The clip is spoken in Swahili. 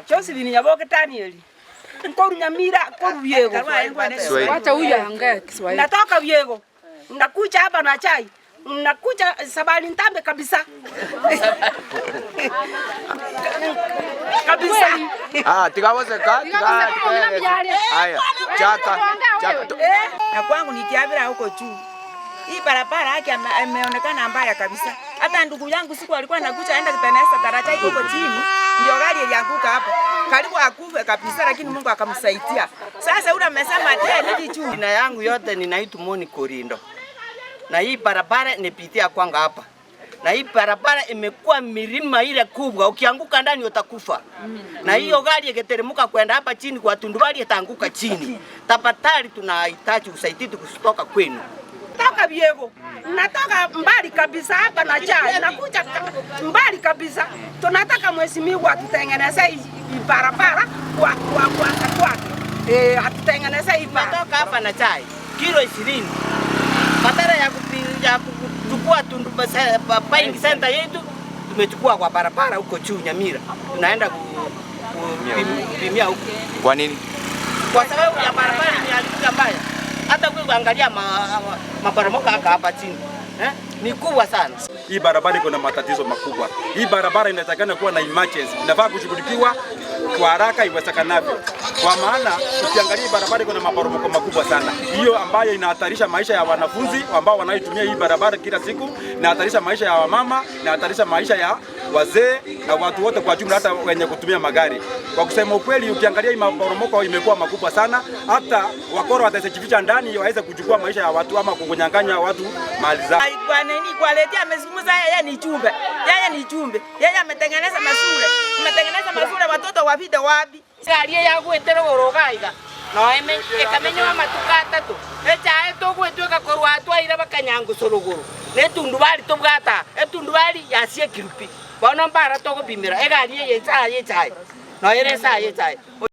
Josephine Nyaboke Daniel. Nkoru Nyamira, koru Viego. Wacha huyu aongee Kiswahili. Natoka Viego. Nakuja hapa na chai. Nakuja sabali ntambe kabisa. Kabisa. Ah, tikawezeka, tika tika. Haya, chaka chaka. Na kwangu nikiabira huko juu. Hii barabara yake imeonekana mbaya kabisa. Hata ndugu yangu siku alikuwa anakuja aenda kutengeneza daraja iko huko chini, ndio gari ilianguka hapo. Karibu akufe kabisa, lakini Mungu akamsaidia. Sasa yule amesema tena ni juu. Jina yangu yote ninaitwa Moni Korindo, na hii barabara nipitia kwanga hapa, na hii barabara imekuwa milima ile kubwa, ukianguka ndani utakufa. Na hiyo gari ikiteremka kwenda hapa chini kwa tundubali itaanguka chini. Tafadhali tunahitaji usaidizi kutoka kwenu. Natoka Viego. Natoka mbali kabisa hapa na chai. Nakuja mbali kabisa. Tunataka mheshimiwa atutengeneze hii barabara kwa kwake. Eh, atutengeneze hii barabara. Natoka hapa na chai kilo 20 badala ya ya kuchukua Tundu buying center yetu tumechukua kwa barabara huko juu Nyamira, tunaenda kupimia huko. Kwa nini? Kwa sababu ya barabara imeharibika mbaya. Hata kuangalia maporomoko haka hapa chini ni kubwa sana. Hii barabara iko na matatizo makubwa. Hii barabara inatakana kuwa na emergency, inafaa kushughulikiwa kwa haraka iwezekanavyo, kwa maana ukiangalia hii barabara iko na maporomoko makubwa sana, hiyo ambayo inahatarisha maisha ya wanafunzi ambao wanaitumia hii barabara kila siku, inahatarisha maisha ya wamama, inahatarisha maisha ya wazee na watu wote kwa jumla, hata wenye kutumia magari. Kwa kusema ukweli, ukiangalia hii maporomoko imekuwa makubwa sana, hata wakora watajificha ndani waweze kuchukua maisha ya watu ama kunyang'anya watu mali zao. Kwa nini kwa letea amezungumza yeye ni chumbe. Yeye ni chumbe. Yeye ametengeneza masure. Ametengeneza masure watoto wapite wapi? Gari ya gwetera goroga iga no eme ekamenywa matuka atatu echae togwetweka korwa atwaire bakanyangu sorogoro netundubari tobwata etundubari yasie kirupi bono mbara togopimira egari eye echae echae no ere esae echae.